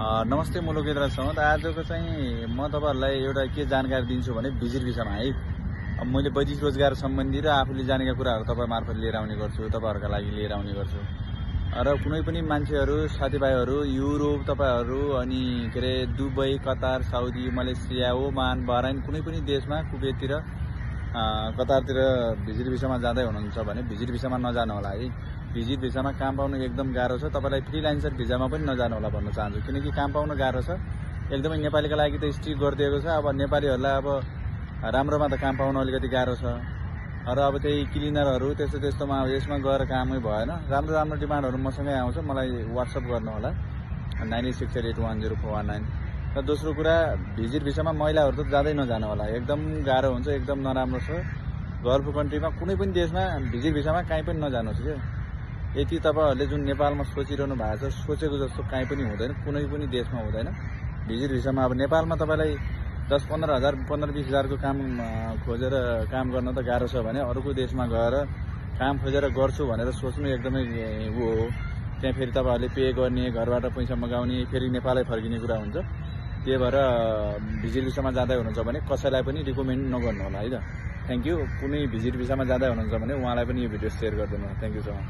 नमस्ते, म लोकेन्द्र सामन्त। आजको चाहिँ म तपाईहरुलाई एउटा के जानकारी दिन्छु भने भिजिट भिसामा है। अब मैले वैदेशिक रोजगार सम्बन्धी र आफूले जानेका कुराहरू तपाईहरु मार्फत लिएर आउने गर्छु, तपाईहरुका लागि लिएर आउने गर्छु। र कुनै पनि मान्छेहरू, साथीभाइहरू युरोप तपाईहरु अनि के रे Dubai, Qatar, Saudi, Malaysia, Oman, Bahrain कुनै पनि देशमा कुवेततिर कतारतिर भिजिट भिसामा जाँदै हुनुहुन्छ भने भिजिट भिसामा नजानु होला है। भिजिट भिसामा काम पाउन एकदम गाह्रो छ। तपाईलाई फ्रीलान्सर भिसामा पनि नजानु होला भन्न चाहन्छु, किनकि काम पाउन गाह्रो छ। एकदमै नेपालीका लागि त स्ट्रिक गरिदिएको छ। अब नेपालीहरूलाई अब राम्रोमा त काम पाउन अलिकति गाह्रो छ। र अब त्यही क्लिनरहरू त्यस्तोमा यसमा गएर कामै भएन। राम्रो डिमान्डहरू मसँगै आउँछ, मलाई व्हाट्सएप गर्नु होला 9868810419। र दोस्रो कुरा, भिजिट भिसामा महिलाहरू त जाँदै नजानु होला, एकदम गाह्रो हुन्छ, एकदम नराम्रो छ। गल्फ कन्ट्रीमा कुनै पनि देशमा भिजिट भिसामा कहीँ पनि नजानुहोस् के। यति तपाईहरुले जुन नेपालमा सोचिरहनु भएको छ, सोचेको जस्तो कहीँ पनि हुँदैन, कुनै पनि देशमा हुँदैन। भिजिट भिसामा अब नेपालमा तपाईलाई 10-15 हजार 15-20 हजारको काम खोजेर काम गर्न त गाह्रो छ भने अरूको देशमा गएर काम खोजेर गर्छु भनेर सोच्नु एकदमै हो। त्यहाँ फेरि तपाईहरुले पे गर्ने, घरबाट पैसा मगाउने, फेरि नेपालै फर्किने कुरा हुन्छ। त्यही भएर भिजिट भिसामा जाँदै हुनुहुन्छ भने कसैलाई पनि रिकमेन्ड नगर्नु होला है त। Thank you. कुनै भिजिट भिसामा जाँदै हुनुहुन्छ भने उहाँलाई पनि यो भिडियो शेयर गरिदिनु होला। Thank you so much.